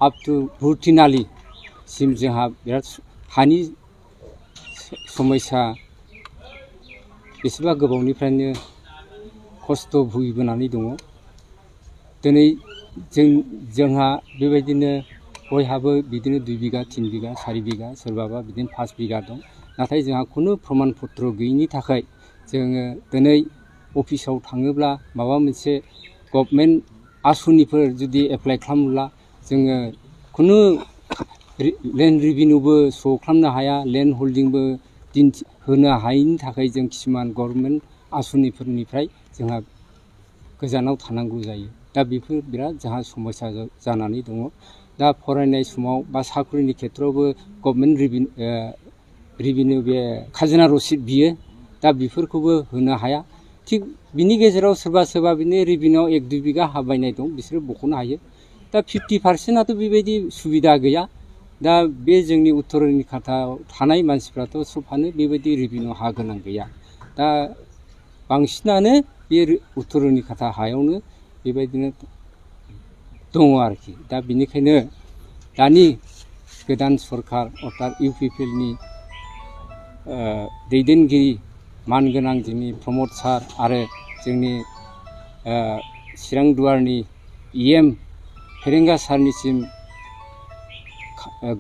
up to भुटिनालिसिम जोंहा बिराद हानि समस्या बेसेबा गोबावनिफ्रायनो खस्थ' भुगिबोनानै दङ। दिनै जोंहा बेबायदिनो बयहाबो बिदिनो 2 बिगा 3 बिगा 4 बिगा सोरबाबा बिदिनो 5 बिगा दं। नाथाय जोंहा खुनु प्रमाण पत्र गैयिनि थाखाय जोङो दिनै अफिसाव थाङोब्ला माबा मोनसे गभर्नमेन्ट आसनिफोर जुदि एप्लाइ खालामोब्ला जोङो खुनु लेन्ड रिभिनिउबो श' खालामनो हाया, लेन्ड हल्डिंबो होनो हायैनि थाखाय जों किसुमान गभर्नमेन्ट आसनिफोरनिफ्राय जोंहा गोजानाव थानांगौ जायो। दा बेफोर बिराद जोंहा समस्या जानानै दङ। दा फरायनाय समाव बा साख्रिनि खेथ्रआवबो गभर्नमेन्ट रिभिनिउ बे खाजोना रसिद बियो, दा बेफोरखौबो होनो हाया। थिग बिनि गेजेराव सोरबा बिनि रिभिनिउआव 1-2 बिगा हा बायनाय दं, बिसोरो बख'नो हायो। दा 50%आथ' बेबायदि सुबिदा गैया। दा बे जोंनि उत्तरनिखाथायाव थानाय मानसिफ्राथ' सोबहानो बेबायदि रिभिनिउ हा गोनां गैया। दा बांसिनानो बे उत्तरनिखाथा हायावनो बेबायदिनो दङ आरोखि। दा बिनिखायनो दानि गोदान सरकार अर्थात UPPLनि दैदेनगिरि मानगोनां जोंनि प्रमद सार आरो जोंनि चिरां दुवारनि EM फेरेंगा सारनिसिम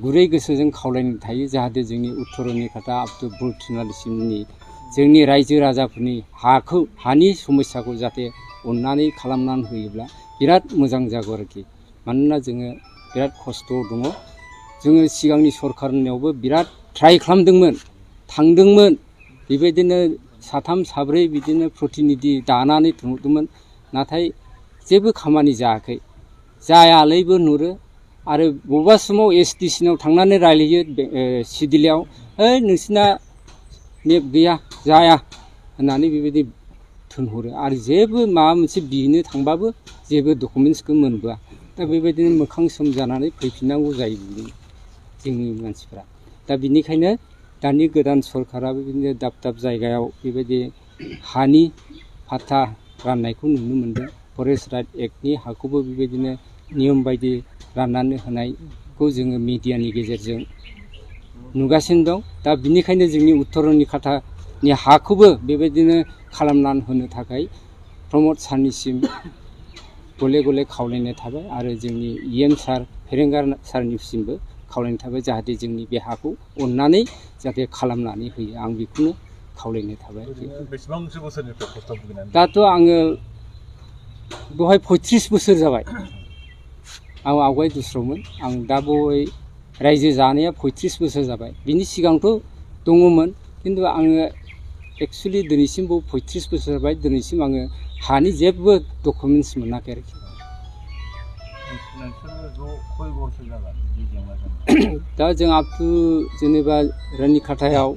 गुरै गोसोजों खावलायनाय थायो, जाहाथे जोंनि उत्तरनिखाथा up to भुटिनालिसिमनि जोंनि रायजो राजाफोरनि हानि समस्याखौ जाहाथे अननानै खालामनानै होयोब्ला बिराद मोजां जागौ आरोखि। मानोना जोङो बिराद खस्थ' दङ। जोङो सिगांनि सरकारनियावबो बिराद ट्राइ खालामदोंमोन, थांदोंमोन, बेबायदिनो 3 4 बिदिनो प्रतिनिधि दानानै थांदोंमोन। नाथाय जेबो खामानि जायाखै, जायालैबो नुरो। आरो बबेबा समाव SDCनाव थांनानै रायलायो सिडिलायाव, नोंसिना मेप गैया जाया होननानै बेबायदि थोनहरो। आरो जेबो माबा मोनसे बिनो थांबाबो जेबो डकुमेन्ट्सखौ मोनबोआ। दा बेबायदिनो मोखां सोम जानानै फैफिननांगौ जायो जोंनि मानसिफ्रा। दा बिनिखायनो दानि गोदान सरकाराबो बिदिनो दाब जायगायाव बेबायदि हानि फाट्टा राननायखौ नुनो मोनदों। फरेस्ट राइट एक्टनि हाखौबो बेबायदिनो नियम बायदि राननानै होनायखौ जोङो मिडियानि गेजेरजों नुगासिनो दं। दा बिनिखायनो जोंनि उत्तरनिखाथानि हाखौबो बेबायदिनो खालामनानै होनो थाखाय प्रमद सारनिसिम गले गले खावलायनाय थाबाय। आरो जोंनि EM सार फेरेंगा सारनिसिमबो खावलायनाय थाबाय, जाहाथे जोंनि बे हाखौ अननानै जाहाथे खालामनानै होयो। आं बेखौनो खावलायनाय थाबाय। बेसेबांसो बोसोरनिफ्राय खस्थ' भुगिनानै? दाथ' आङो बेवहाय 35 बोसोर जाबाय। आं आवगाय दुस्रावमोन, आं दा बय रायजो जानाया 35 बोसोर जाबाय। बिनि सिगांथ' दङमोन, खिन्थु आङो एक्सुवेलि दिनैसिमबो 35 बोसोर जाबाय, दिनैसिम आङो हानि जेबो डकुमेन्ट्स मोनाखै आरोखि। दा जों up to जेनेबा रानिखाथायाव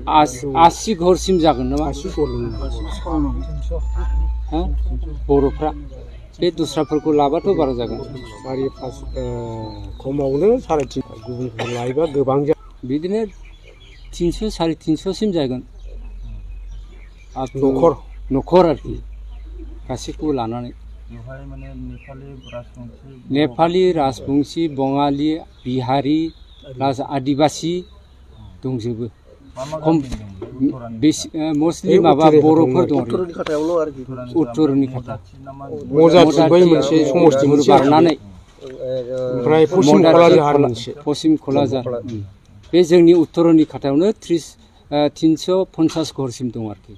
80 घरसिम जागोन नामा बर'फ्रा? बे दस्राफोरखौ लाबाथ' बारा जागोन। खमावनो 3.5 गुबुनफोर लायोबा गोबां बिदिनो 300 350सिम जागोन न'खर आरोखि, गासैखौबो लानानै। नेपालि, राजबंसि, बङालि, बिहारि, आदिबासि दंजोबो। मस्टलि माबा बर'फोर दं उत्तरनिखाथा मोनसे समस्ति बारनानै ओमफ्राय पश्चिम क'लाझार बे जोंनि उत्तरनिखाथायावनो 350 घरसिम दं आरोखि।